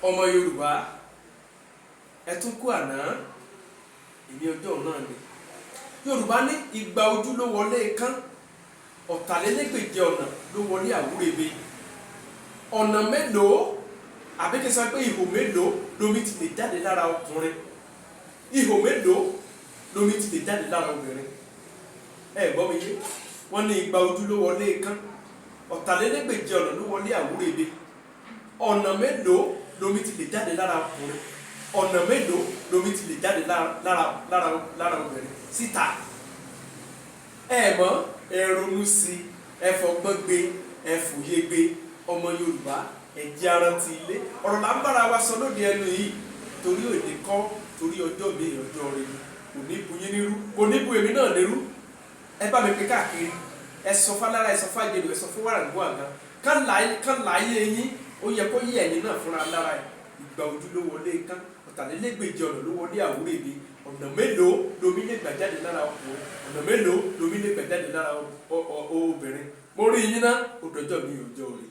Ọmọ Yorùbá, ẹ tún kú àná. Èmi ọjọ́ náà ni. Yorùbá ní igba ojú ló wọlé kán, 143 ọ̀nà ló wọlé àwúrẹ́bẹ. Ọ̀nà mélòó, àbí kí n sọ pé ihò mélòó lomi ti lè jáde lára ọkùnrin? Ihò mélòó lomi ti lè jáde lára obìnrin? Ẹ gbọ́ mi yé? Wọ́n ní igba ojú ló wọlé kán, 143 ọ̀nà ló wọlé àwúrẹ́bẹ. Ọ̀nà mélòó lomi ti lè jáde lára ọkùnrin? Ọ̀nà mélòó lomi ti lè jáde lára obìnrin síta? Ẹ mọ̀, ẹ ronú sí, ẹ fọgbọ́n gbé, ẹ fòye gbé. Ọmọ Yorùbá, ẹ jẹ́ á rántí ilé. Ọ̀rọ̀ là ń bára wa sọ lóde ẹnu yìí, torí òní kọ́, torí ọjọ́ mi, ọjọ́ rẹ ni. Kò ní bu yín nírú, kò ní bu èmi náà nírú. Ẹ bá mi pè káàkiri, ẹ sọ fálára, ẹ sọ fájèrò, ẹ sọ fún wàràǹgbó àgàn kán láyé yín. Ó yẹ kó yí ẹ̀yin náà fúnra lára ẹ̀. Ìgbà ojú ló wọlé kán, 143 ọ̀nà ló wọlé àwúrèbe. Ọ̀nà mélòó lomi lè gbà jáde lára ọkùnrin? Ọ̀nà mélòó lomi lè gbà jáde lára obìnrin? Mo rí yín ná. Ó dọjọ́ mi, ọjọ́ rẹ̀.